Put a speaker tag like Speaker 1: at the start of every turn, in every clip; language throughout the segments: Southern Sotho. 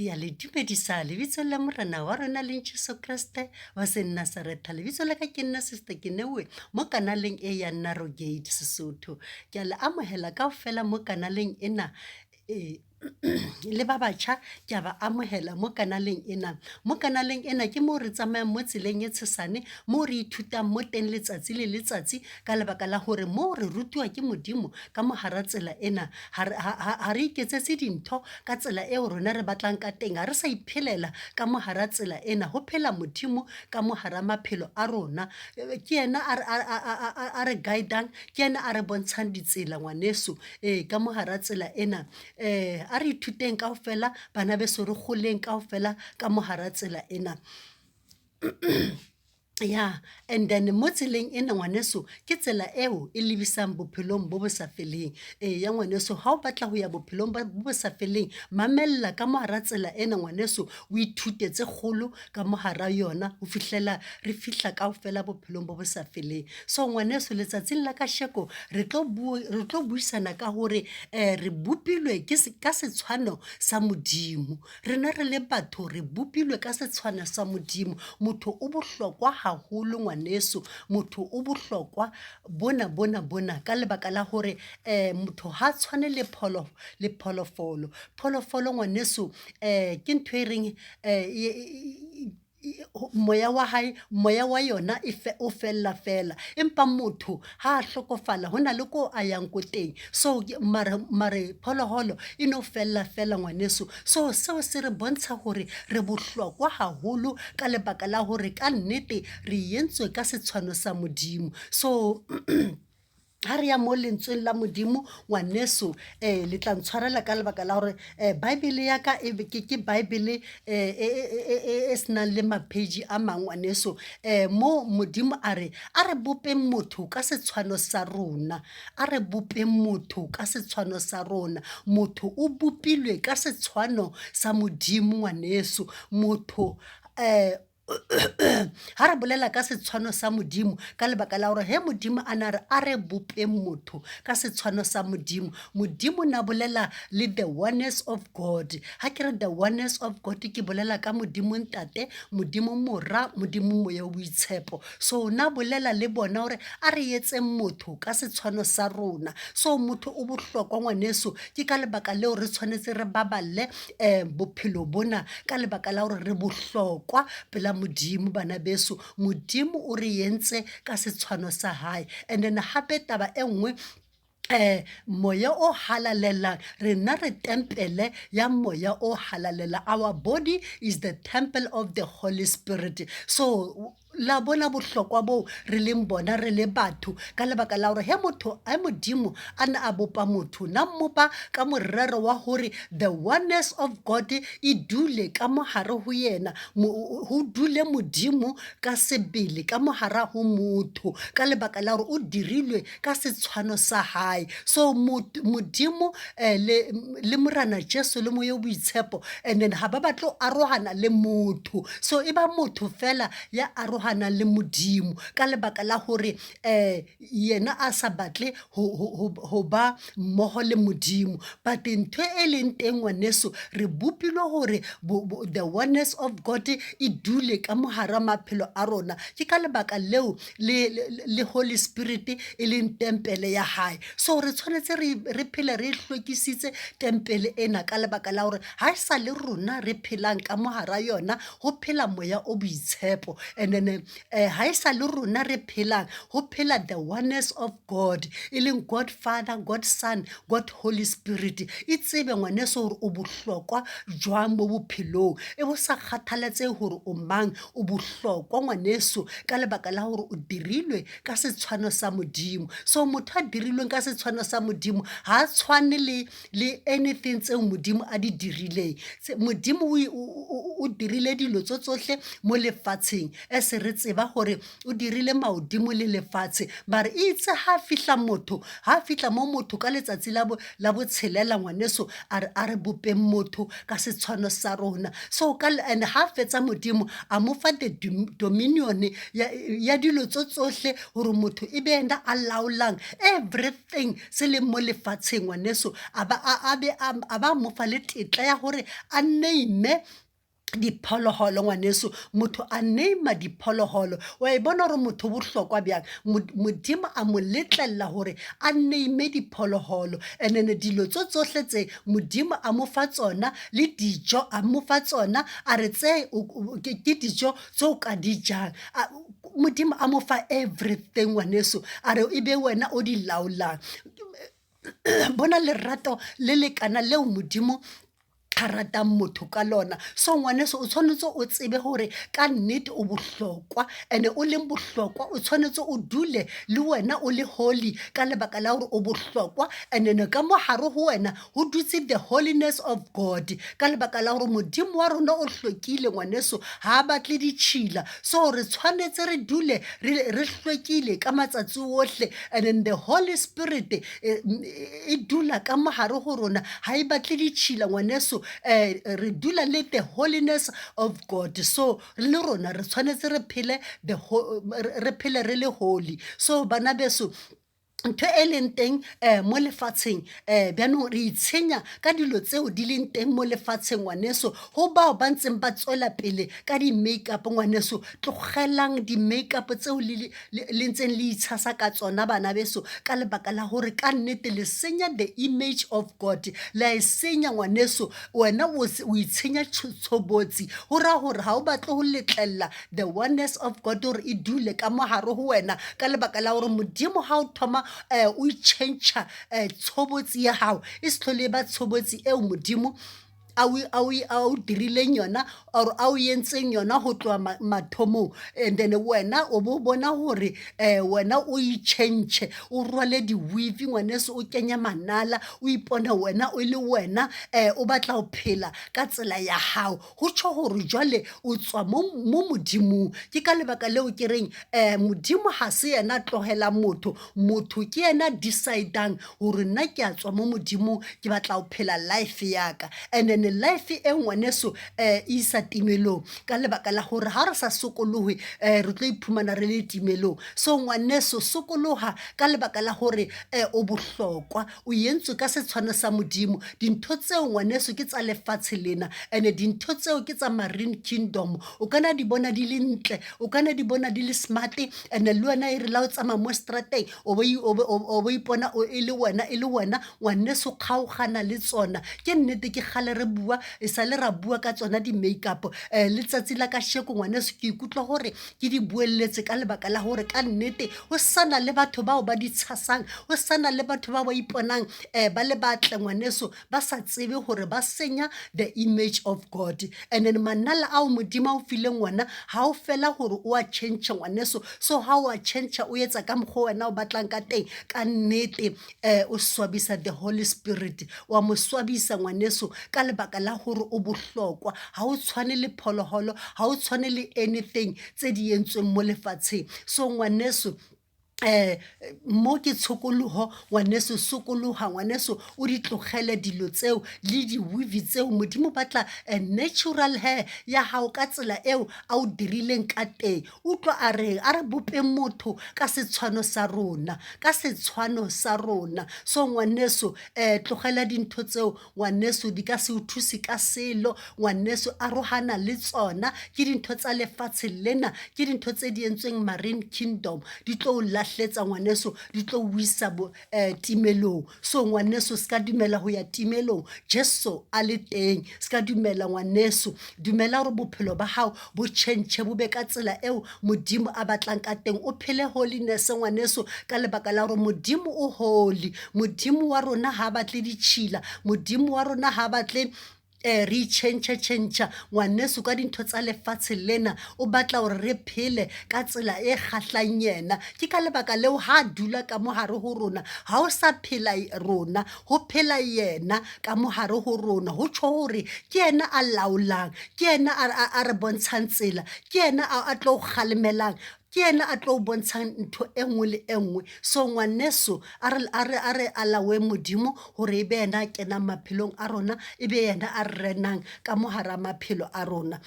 Speaker 1: Ke ya le dumedisa lebitsong la Morena wa rona leng Jesu Kreste wa Senazaretha. Lebitso la ka ke nna Sister Keneoe mo kanaleng e ya Narrow Gate Sesotho. Ke a le amohela kaofela mo kanaleng ena e le ba batjha ke a ba amohela mo kanaleng ena. Mo kanaleng ena ke moo re tsamayang mo tseleng e tshesane, moo re ithutang mo teng letsatsi le letsatsi ka lebaka la hore moo re rutiwa ke Modimo ka mo hara tsela ena. Ha re iketsetse dintho ka tsela eo rona re batlang ka teng, ha re sa iphelela ka mo hara tsela ena. Ho phela Modimo ka mo hara maphelo a rona. Ke yena a re guide-ang, ke yena a re bontshang ditsela ngwaneso. Ee, ka mo hara tsela ena. A re ithuteng kaofela bana beso, re goleng kaofela ka mo hara tsela ena. Ya, and then mo tseleng ena ngwaneso, ke tsela eo e lebisang bophelong bo bo sa feleng. Eya ngwaneso, ha o batla ho ya bophelong bo bo sa feleng, mamella ka mo hara tsela ena ngwaneso, o ithute tse kgolo ka mo hara yona ho fihlela re fihla kaofela bophelong bo bo sa feleng. So ngwaneso, letsatsing la kasheko re tlo re tlo buisana ka hore re bopilwe ke ka setshwano sa Modimo. Rena re le batho re bopilwe ka setshwano sa Modimo. Motho o bohlokwa haholo ngwaneso, motho o bohlokwa bona bona bona ka lebaka la hore motho ha tshwane le le pholofolo. Pholofolo ngwaneso ke ntho e reng moya wa hae, moya wa yona e o fella fela. Empa motho ha a hlokofala ho na le ko a yang ko teng. So mare mare pholoholo e no fella fela ngwaneso. So seo se re bontsha hore re bohlokwa haholo ka lebaka la hore ka nnete re entswe ka setshwano sa Modimo. So ha re ya mo lentsweng la Modimo ngwaneso, le tla ntshwarela ka lebaka la hore Bible ya ka e ke Bible e senang le ma-page a mang ngwaneso. Mo Modimo a re, a re bopeng motho ka setshwano sa rona, a re bopeng motho ka setshwano sa rona. Motho o bopilwe ka setshwano sa Modimo ngwaneso. Motho ha re bolela ka setshwano sa Modimo ka lebaka la hore he Modimo a na re a re bopeng motho ka setshwano sa Modimo, Modimo na bolela le the oneness of God. Ha ke re the oneness of God ke bolela ka Modimo Ntate, Modimo Mora, Modimo Moya o Boitshepo. So na bolela le bona hore a re etseng motho ka setshwano sa rona. So motho o bohlokwa ngwaneso, ke ka lebaka leo re tshwanetse re baballe bophelo bona ka lebaka la hore re bohlokwa pela Modimo bana beso. Modimo o re entse ka setshwano sa hae. And then hape taba e nngwe moya o halalelang, rena re tempele ya moya o halalelang. Our body is the temple of the Holy Spirit. So la bona bohlokwa boo re leng bona re le batho ka lebaka la hore he motho he Modimo a ne a bopa motho, na mmopa ka morero wa hore the oneness of God e dule ka mohare ho yena, ho dule Modimo ka sebele ka mohara ho motho ka lebaka la hore o dirilwe ka setshwano sa hae. So Modimo le Morena Jesu le Moya o Boitshepo and then ha ba batle ho arohana le motho. So e ba motho fela ya arohanang le Modimo ka lebaka la hore yena a sa batle ho ba mmoho le Modimo. But ntho e leng teng ngwaneso, re bopilwe hore the oneness of God e dule ka mohara maphelo a rona. Ke ka lebaka leo le, le, le Holy Spirit e leng tempele ya hae. So re tshwanetse re, re phele re hlwekisitse tempele ena ka lebaka la hore ha e sa le rona re phelang ka mohara yona, ho phela moya o boitshepo. And then ha e sa le rona re phelang, ho phela the oneness of God, e leng God Father, God Son, God Holy Spirit. E tsebe ngwaneso hore o bohlokwa jwang mo bophelong, e bo sa kgathalatsehe hore o mang, o bohlokwa ngwaneso ka lebaka la hore o dirilwe ka setshwano sa Modimo. So motho a dirilweng ka setshwano sa Modimo ha a tshwane le le anything tseo Modimo a di dirileng. Modimo o dirile dilo tso tsohle mo lefatsheng as re tseba gore o dirile maodimo le lefatshe mare itse ha fihla motho ha fihla mo motho ka letsatsi la botshelela ngwaneso a re a re bopeng motho ka setshwano sa rona. So ka and ha fetsa Modimo a mo fa the dominion ya dilo tso tsohle gore motho e be yena a laolang everything se leng mo lefatsheng ngwaneso a ba a be a ba mo fa le tetla ya gore a name diphologolo ngwaneso motho a name diphologolo wa e bona gore motho bohlokwa bjang. Modimo a mo letlelela gore a name diphologolo and then dilo tso tsohle tse Modimo a mo fa tsona le dijo a mo fa tsona a re tse ke dijo tse o ka di jang. Modimo a mo fa everything ngwaneso a re e be wena o di laolang. Bona lerato le lekana leo Modimo a ratang motho ka lona. So ngwaneso o tshwanetse o tsebe hore ka nnete o bohlokwa and-e o leng bohlokwa o tshwanetse o dule le wena o le holy ka lebaka la hore o bohlokwa and then ka mo hare ho wena ho dutse the holiness of God ka lebaka la hore Modimo wa rona o hlwekile ngwaneso ha a batle ditšhila. So re tshwanetse re dule re hlwekile ka matsatsi ohle and then the Holy Spirit e dula ka mo hare ho rona ha e batle ditšhila ngwaneso. Re dula le the holiness of God so le rona re tshwanetse re phele re phele re le holy. So bana beso ntho e leng teng mo lefatsheng bjanong re itshenya ka dilo tseo di leng teng mo lefatsheng ngwaneso. Ho bao ba ntseng ba tswela pele ka di-makeup ngwaneso, tlogelang di-makeup tseo le ntseng le itshasa ka tsona bana beso, ka lebaka la hore ka nnete le senya the image of God. Le a e senya ngwaneso, wena o itshenya tshobotsi. Ho raya hore ha o batle ho letlella the oneness of God hore e dule ka mo hare ho wena, ka lebaka la hore Modimo ha o thoma o itjhentjha tshobotsi ya hao, e se hlole e ba tshobotsi eo Modimo a o dirileng yona or a o entseng yona ho tloha mathomong. And then wena o bo bona hore wena o itjhentjhe, o rwale di-weave ngwaneso, o kenye manala, o ipone wena o le wena o batla ho phela ka tsela ya hao. Ho tjho hore jwale o tswa mo Modimong. Ke ka lebaka leo ke reng Modimo ha se yena a tlohelang motho, motho ke yena a decide-ang hore nna ke a tswa mo Modimong, ke batla ho phela life ya ka. And then life e ngwaneso e isa timelong ka lebaka la hore ha re sa sokolohe re tlo iphumana re le timelong. So ngwaneso sokoloha ka lebaka la hore o bohlokwa, o entswe ka setshwano sa Modimo. Dintho tseo ngwaneso ke tsa lefatshe lena and-e dintho tseo ke tsa marine kingdom. O ka na di bona di le ntle, o ka na di bona di le smart and-e le wena e re la o tsamaya mo seterateng o bo ipona e le wena e le wena ngwaneso kgaogana le tsona. Ke nnete ke kgale re bua, e sale ra bua ka tsona di-makeup. Letsatsi la kasheko ngwaneso ke ikutlwa hore ke di buelletse ka lebaka la hore ka nnete ho sana le batho bao ba di tshasang, ho sana le batho bao ba iponang ba le batle ngwaneso, ba sa tsebe hore ba senya the image of God. And then manala ao Modimo a o fileng ona ha o fela hore o a tjhentjhe ngwaneso. So ha o a tjhentjha o etsa ka mokgwa wena o batlang ka teng, ka nnete o swabisa the Holy Spirit. Wa mo swabisa ngwaneso ka lebaka la hore o bohlokwa. Ha o tshwane le pholoholo, ha o tshwane le anything tse di entsweng mo lefatsheng. So ngwaneso mo ke tshokoloho ngwaneso, sokoloha ngwaneso o di tlogele dilo tseo le di-weave tseo. Modimo o batla natural hair ya hao ka tsela eo a o dirileng ka teng. Utlwa a reng, a re bopeng motho ka setshwano sa rona, ka setshwano sa rona. So ngwaneso tlogela dintho tseo ngwaneso, di ka se o thuse ka selo ngwaneso, arohana le tsona. Ke dintho tsa lefatshe lena, ke dintho tse di entsweng marine kingdom, di tlo o lahletsa ngwaneso, di tlo o isa timelong. So ngwaneso se ka dumela ho ya timelong, Jesu a le teng. Se ka dumela ngwaneso, dumela hore bophelo ba hao bo tjhentjhe, bo be ka tsela eo Modimo a batlang ka teng. O phele holiness ngwaneso ka lebaka la hore Modimo o holy. Modimo wa rona ha batle ditšhila, Modimo wa rona ha batle Re itjhentjha-tjhentjha ngwaneso ka dintho tsa lefatshe lena. O batla hore re phele ka tsela e kgahlang yena. Ke ka lebaka leo ha dula ka mo hare ho rona, ha o sa phela rona, ho phela yena ka mo hare ho rona. Ho tjho hore ke yena a laolang, ke yena a re bontshang tsela, ke yena a tlo kgalemelang, ke yena a tlo o bontshang ntho e nngwe le e nngwe. So ngwaneso, a re a re a re alawe Modimo hore e be yena a kenang maphelong a rona, e be yena a renang ka mo hara maphelo a rona.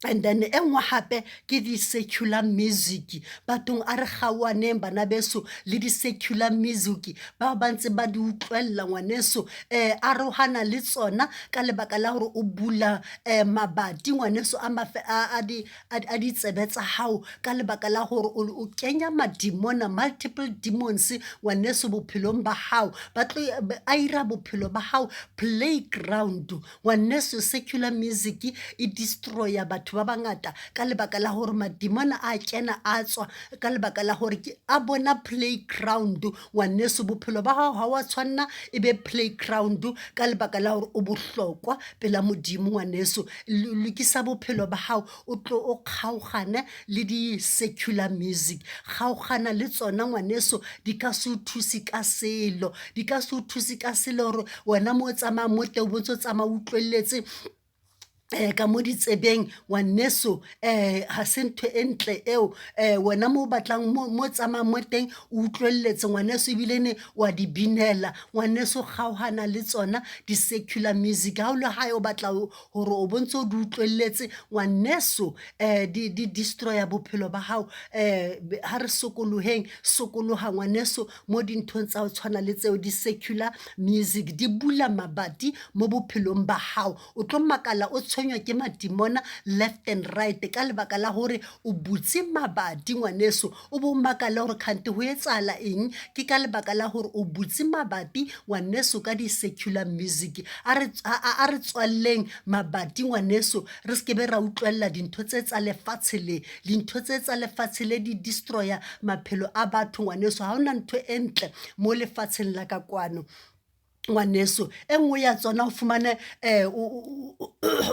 Speaker 1: And then e nngwe hape ke di-secular music. Bathong a re kgaohaneng bana beso le di-secular music bao ba ntse ba di utlwella ngwaneso. Arohana le tsona ka lebaka la hore o bula mabati ngwaneso a a di a ditsebe tsa hao ka lebaka la gore o kenya madimona, multiple demons ngwaneso bophelong ba hao. Ba tlo a ira bophelo ba hao playground. Ngwaneso, secular music e destroya batho ba bangata ka lebaka la gore madimona a kena a tswa ka lebaka la gore ke a bona playground. Ngwaneso, bophelo ba hao ha wa tshwanna e be playground ka lebaka la gore o bohlokwa pela Modimo. Ngwaneso, lokisa bophelo ba hao, o tlo o kgaogane le di-secular music. Kgaogana le tsona ngwaneso, di ka se o thuse ka selo, di ka se o thuse ka selo gore wena mo o tsamayang mo teng o bo ntse o tsamaya o utlwelletse ka mo ditsebeng. Ngwaneso, ha se ntho e ntle eo. Wena mo o batlang mo tsamayang mo teng o utlwelletse ngwaneso, ebile ne wa di binela. Ngwaneso, kgaohana le tsona di-secular music. Ha o le hae o batla hore o bo ntso di utlwelletse ngwaneso, di destroya bophelo ba hao. Ha re sokoloheng, sokoloha ngwaneso mo dinthong tsa ho tshwana le tseo. Di-secular music di bula mabati mo bophelong ba hao. O tlo makala o tshwenywa ke madimona left and right ka lebaka la hore o butse mabati ngwaneso. O bo makale hore kgante ho etsahala eng. Ke ka lebaka la hore o butse mabati ngwaneso ka di-secular music. A re tswalleng mabati ngwaneso, re se ke be ra utlwella dintho tse tsa lefatshe le. Dintho tse tsa lefatshe le di destroya maphelo a batho ngwaneso. Ha hona ntho e ntle mo lefatsheng la ka kwano ngwaneso. E nngwe ya tsona o fumane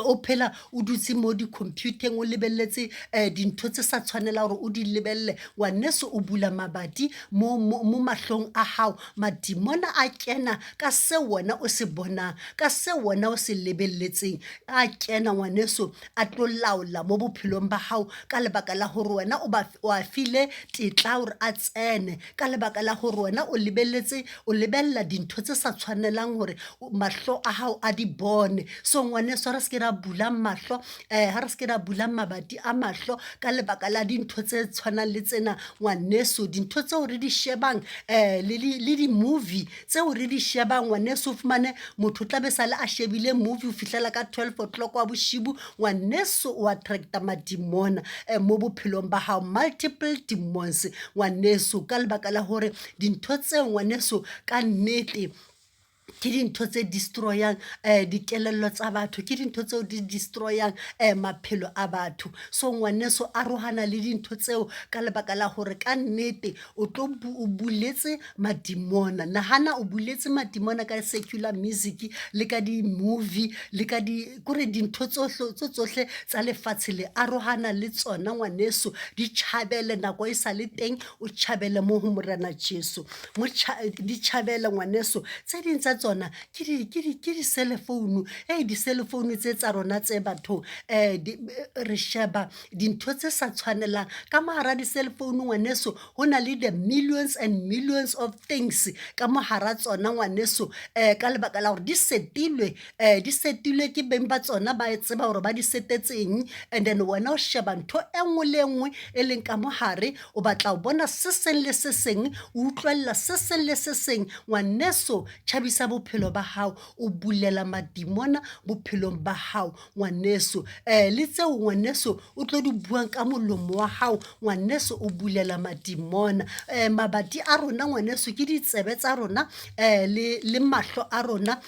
Speaker 1: o phela o dutse mo di-computer-eng, o lebelletse dintho tse sa tshwanelang hore o di lebelle. Ngwaneso, o bula mabati mo mahlong a hao. Madimona a kena ka seo wena o se bonang, ka seo wena o se lebelletseng. A kena ngwaneso, a tlo laola mo bophelong ba hao ka lebaka la hore wena o ba o a file tetla hore a tsene, ka lebaka la hore wena o lebelletse, o lebella dintho tse sa tshwanelang hore mahlo a hao a di bone. So ngwaneso, ha re se ke ra bulang mahlo, ha re se ke ra bulang mabati a mahlo ka lebaka la dintho tse tshwanang le tsena ngwaneso. Dintho tseo re di shebang, le di-movie tseo re di shebang ngwaneso, o fumane motho o tla be sale a shebile movie ho fihlela ka 12 o'clock wa boshibu. Ngwaneso, o attracta madimona mo bophelong ba hao, multiple demons ngwaneso, ka lebaka la hore dintho tseo ngwaneso ka nnete ke dintho tse destroyang dikelello tsa batho, ke dintho tseo di destroyang maphelo a batho. So ngwaneso, arohana le dintho tseo ka lebaka la hore ka nnete o tlo o buletse madimona. Nahana o buletse madimona ka secular music le ka di-movie le ka di kore dintho tsohle tse tsohle tsa lefatshe le. Arohana le tsona ngwaneso, di tjhabele nako e sa le teng, o tjhabele mo ho Morena Jesu. Di tjhabele ngwaneso. Tse ding tsa tsona ke di-cellphone. Ee, di-cellphone tse tsa rona tse bathong, re sheba dintho tse sa tshwanelang ka mo hara di-cellphone ngwaneso. Ho na le the millions and millions of things ka mo hara tsona ngwaneso, ka lebaka la hore di setilwe, di setilwe ke beng ba tsona, ba tseba hore ba di setetseng. And then wena o sheba ntho e nngwe le e nngwe e leng ka mohare, o batla ho bona se seng le se seng, o utlwella se seng le se seng. Ngwaneso, tjhabisa bophelo ba hao, o bulela madimona bophelong ba hao ngwaneso. Le tseo ngwaneso o tlo di buang ka molomo wa hao ngwaneso, o bulela madimona. Mabati a rona ngwaneso ke ditsebe tsa rona, le mahlo a rona.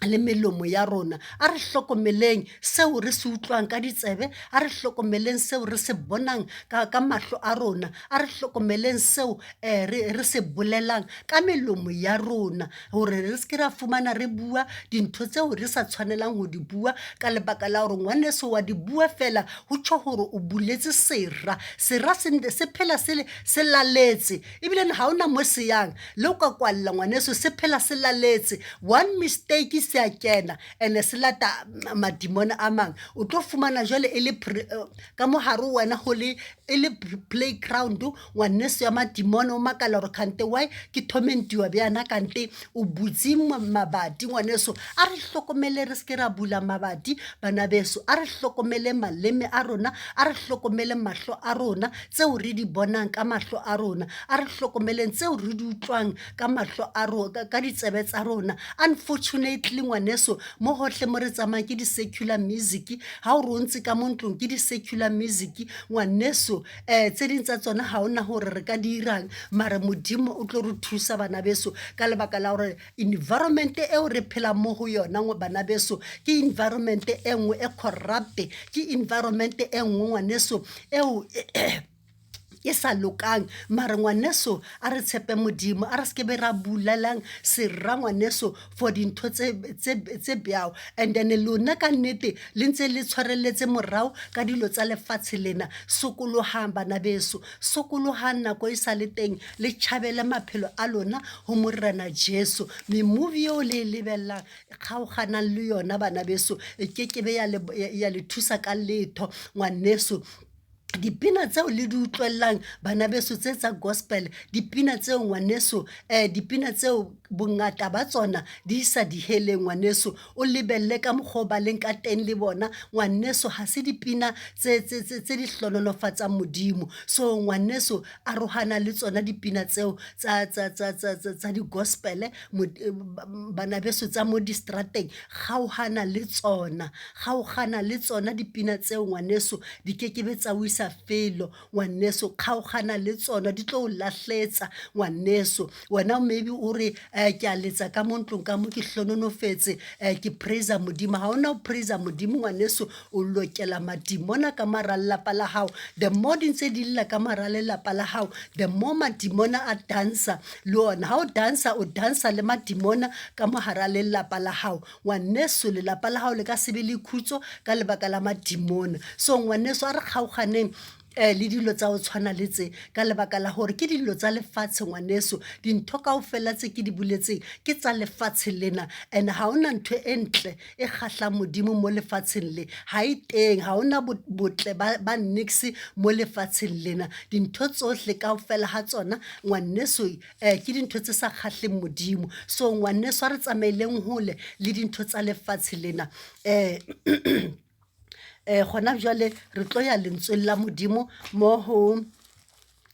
Speaker 1: Le melomo ya rona. A re hlokomeleng seo re se utlwang ka ditsebe, a re hlokomeleng seo re se bonang ka mahlo a rona, a re hlokomeleng seo re se bolelang ka melomo ya rona, hore re se ke ra fumana re bua dintho tseo re sa tshwanelang ho di bua ka lebaka la hore ngwaneso wa di bua fela ho tjho hore o buletse sera. Sera se se phela se se laletse ebile ha hona mo se yang le o ka kwalla ngwaneso se phela se laletse. One mistake se a kena and-e se lata madimona a mang. O tlo fumana jwale e le ka mo hare ho wena ho le e le playground ngwaneso ya madimona. O makala hore kgante why ke torment-iwa bjana kante o butse mabati ngwaneso. A re hlokomele re se ke ra bula mabati bana beso, a re hlokomele maleme a rona, a re hlokomele mahlo a rona, tseo re di bonang ka mahlo a rona, a re hlokomeleng tseo re di utlwang ka mahlo a rona, ka ditsebe tsa rona. Unfortunately ngwaneso, mo hohle mo re tsamayang ke di-secular music, ha o re o ntse ka mo ntlong ke di-secular music ngwaneso. Tse ding tsa tsona ha hona hore re ka di irang, mara Modimo o tlo re thusa bana beso ka lebaka la hore environment eo re phelang mo ho yona bana beso ke environment e nngwe e corrupt, ke environment e nngwe ngwaneso eo e sa lokang. Mara ngwaneso a re tshepe Modimo, a re se ke be ra bulelang sera ngwaneso for dintho tse bjao. And then lona ka nnete le ntse le tshwarelletse morao ka dilo tsa lefatshe lena. Sokolohang bana beso, sokolohang nako e sa le teng, le tjhabele maphelo a lona ho Morena Jesu. Memovie eo le e lebellang, kgaoganang le yona bana beso, e kekebe ya le thusa ka letho ngwaneso. Dipina tseo le di utlwellang bana beso tse tsa gospel, dipina tseo ngwaneso, dipina tseo bongata ba tsona di isa diheleng ngwaneso. O lebelle ka mokgwa o ba leng ka teng le bona ngwaneso, ha se dipina tse di hlonolofatsang Modimo. So ngwaneso, arohana le tsona dipina tseo tsa di-gospel bana beso tsa mo distrateng, kgaohana le tsona, kgaogana le tsona dipina tseo ngwaneso, di kekebe tsa o isa felo ngwaneso. Kgaogana le tsona, di tlo o lahletsa ngwaneso. Wena maybe o re ke a letsa ka mo ntlong ka mo, ke hlononofetse, ke praise Modimo. Ha hona ho praise Modimo ngwaneso, o lokela madimona ka mara lelapa la hao. The more di ntse di lla ka mara lelapa la hao, the more madimona a dansa le ona. Ha o dansa, o dansa le madimona ka mohara lelapa la hao ngwaneso. Lelapa la hao le ka se be le khutso ka lebaka la madimona. So ngwaneso, a re kgaoganeng le dilo tsa ho tshwana le tse ka lebaka la hore ke dilo tsa lefatshe ngwaneso. Dintho kaofela tse ke di boletseng ke tsa lefatshe lena, and ha hona ntho e ntle e kgahlang Modimo mo lefatsheng le, ha e teng. Ha hona botle ba nix mo lefatsheng lena. Dintho tsohle kaofela ha tsona ngwaneso, ke dintho tse sa kgahleng Modimo. So ngwaneso, a re tsamaeleng hole le dintho tsa lefatshe lena. Gona jwale re tlo ya lentsweng la Modimo mo ho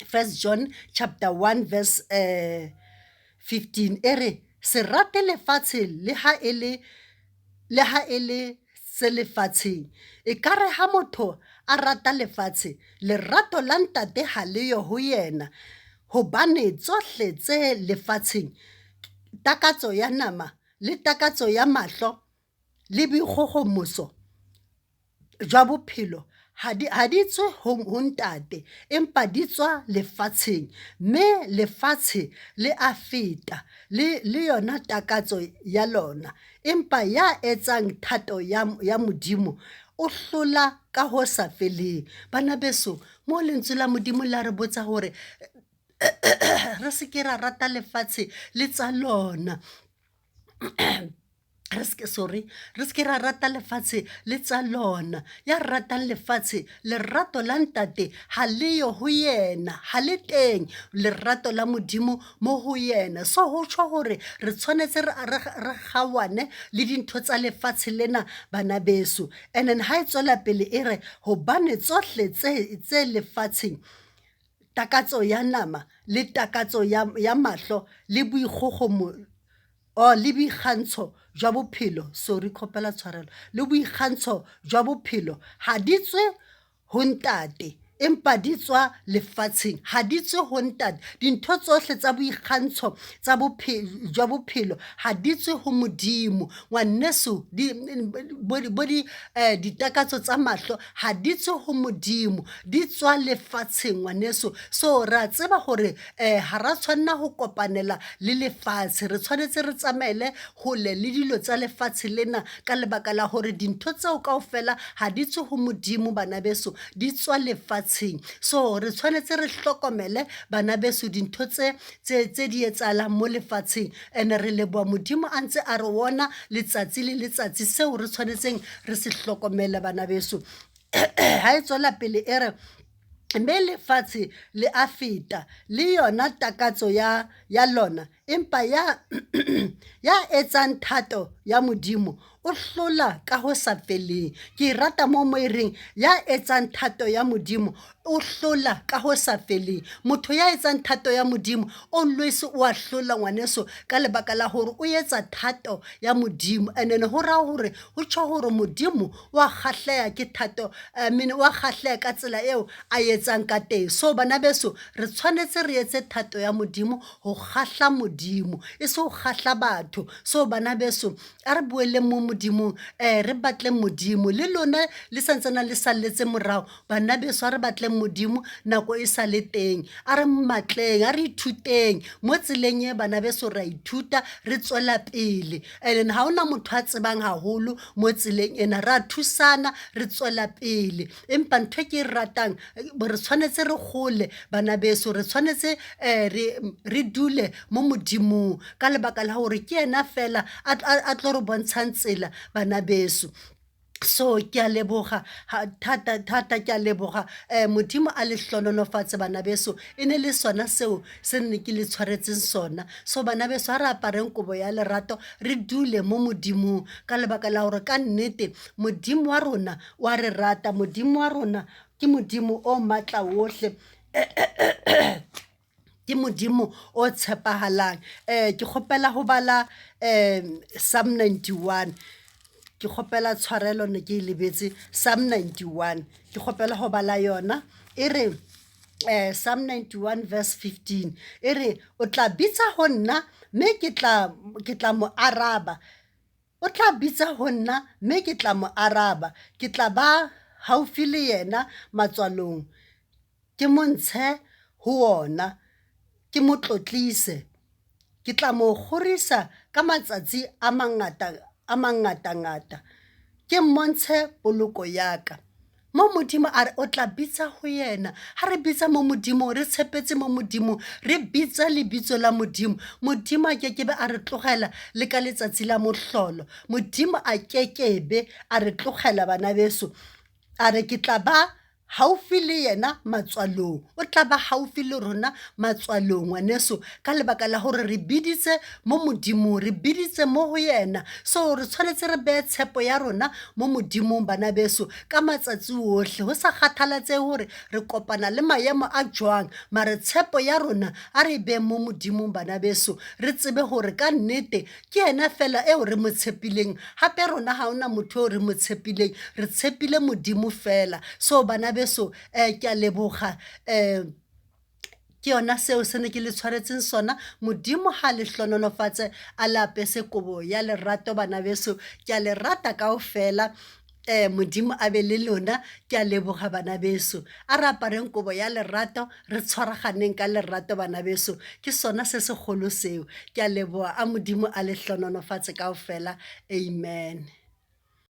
Speaker 1: First John chapter 1 verse 15, e re se rate lefatshe le ha e le le ha e le se lefatsheng. Ekare ha motho a rata lefatshe, lerato la Ntate ha le yo ho yena, hobane tsohle tse lefatsheng, takatso ya nama le takatso ya mahlo le boikgogomoso jwa bophelo, ha di tswe ho Ntate, empa di tswa lefatsheng, mme lefatshe le a feta le yona takatso ya lona, empa ya etsang thato ya Modimo o hlola ka ho sa feleng. Bana beso, mo lentswe la Modimo la re botsa hore re se ke ra rata lefatshe le tsa lona. Re se sorry, re se ke ra rata lefatshe le tsa lona. Ya ratang lefatshe, lerato la Ntate ha le yo ho yena, ha le teng lerato la Modimo mo ho yena. So ho tjho hore re tshwanetse re kgaohane le dintho tsa lefatshe lena bana beso. And then ha e tswela pele e re hobane tsohle tse lefatsheng, takatso ya nama le takatso ya mahlo le boikgogomoso le boikgantsho jwa bophelo, sorry, kgopela tshwarelo, le boikgantsho jwa bophelo ha di tswe ho Ntate. Empa di tswa lefatsheng, ha di tswe ho Ntate. Dintho tsohle tsa boikgantsho tsa jwa bophelo ha di tswe ho Modimo. Ngwaneso, bo ditakatso tsa mahlo ha di tswe ho Modimo, di tswa lefatsheng ngwaneso. So re a tseba hore ha ra tshwanela ho kopanela le lefatshe, re tshwanetse re tsamaele hole le dilo tsa lefatshe lena ka lebaka la hore dintho tseo kaofela ha di tswe ho Modimo bana beso, di tswa lefatsheng. So re tshwanetse re hlokomele bana beso dintho tse tse tse di etsahalang mo lefatsheng. And-e re leboha Modimo a ntse a re ona letsatsi le letsatsi seo re tshwanetseng re se hlokomele bana beso. Ha e tswela pele e re, mme lefatshe le a feta le yona takatso ya ya lona, empa ya ya etsang thato ya Modimo o hlola ka ho sa feleng. Ke e rata moo mo e reng ya etsang thato ya Modimo o hlola ka ho sa feleng. Motho ya etsang thato ya Modimo always o a hlola ngwaneso ka lebaka la hore o etsa thato ya Modimo. And then ho raya hore ho tjho hore Modimo wa kgahleha ke thato, I mean wa kgahleha ka tsela eo a etsang ka teng. So bana beso re tshwanetse re etse thato ya Modimo ho kgahla Modimo, e se ho kgahla batho. So bana beso a re boeleng mo Modimong, re batleng Modimo. Le lona le santsanang le salletse morao, bana beso a re batleng Modimo nako e sa le teng. A re mmatleng, a re ithuteng mo tseleng e bana beso re a ithuta, re tswela pele. And then ha hona motho a tsebang haholo mo tseleng ena, re a thusana, re tswela pele. Empa ntho e ke e ratang, re tshwanetse re gole bana beso, re tshwanetse re dule mo Modimong ka lebaka la hore ke yena fela a tlo re bontshang tsela bana beso. So ke a leboga thata thata, ke a leboga. Modimo a le hlohonolofatse bana beso, e ne le sona seo se nne ke le tshwaretseng sona. So bana beso ha re apareng kobo ya lerato, re dule mo Modimong ka lebaka la hore ka nnete Modimo wa rona wa re rata, Modimo wa rona ke Modimo o matla wohle. Ke Modimo o tshepahalang. Ke kgopela ho bala Psalm 91. Ke kgopela tshwarelo ne ke e lebetse Psalm 91. Ke kgopela ho bala yona. E re Psalm 91 verse 15. E re o tla bitsa ho nna mme ke tla mo araba. O tla bitsa ho nna mme ke tla mo araba. Ke tla ba haufi le yena matswalong, ke mo ntshe ho wona, ke mo tlotlise. Ke tla mo kgorisa ka matsatsi a mangata a mangatangata, ke mmontshe poloko ya ka. Mo Modimo a re o tla bitsa ho yena. Ha re bitsa mo Modimong, re tshepetse mo Modimong, re bitsa lebitso la Modimo, Modimo a kekebe a re tlogela le ka letsatsi la mohlolo. Modimo a kekebe a re tlogela bana beso. A re ke tla ba haufi le yena matswalong. O tla ba haufi le rona matswalong ngwaneso ka lebaka la hore re biditse mo Modimong, re biditse mo ho yena. So re tshwanetse re behe tshepo ya rona mo Modimong bana beso ka matsatsi ohle, ho sa kgathalatsehe hore re kopana le maemo a jwang, mare tshepo ya rona a re e beheng mo Modimong bana beso. Re tsebe hore ka nnete ke yena fela eo re mo tshepileng, hape rona ha hona motho eo re mo tshepileng, re tshepile Modimo fela. So bana beso ke a leboga ke yona seo se ne ke le tshwaretseng sona. Modimo ha le hlohonolofatse, a le apese kobo ya lerato bana beso. Ke a le rata kaofela. Modimo a be le lona. Ke a leboga bana beso. A re apareng kobo ya lerato, re tshwaraganeng ka lerato bana beso. Ke sona se segolo seo. Ke a leboha, a Modimo a le hlohonolofatse kaofela. Amen.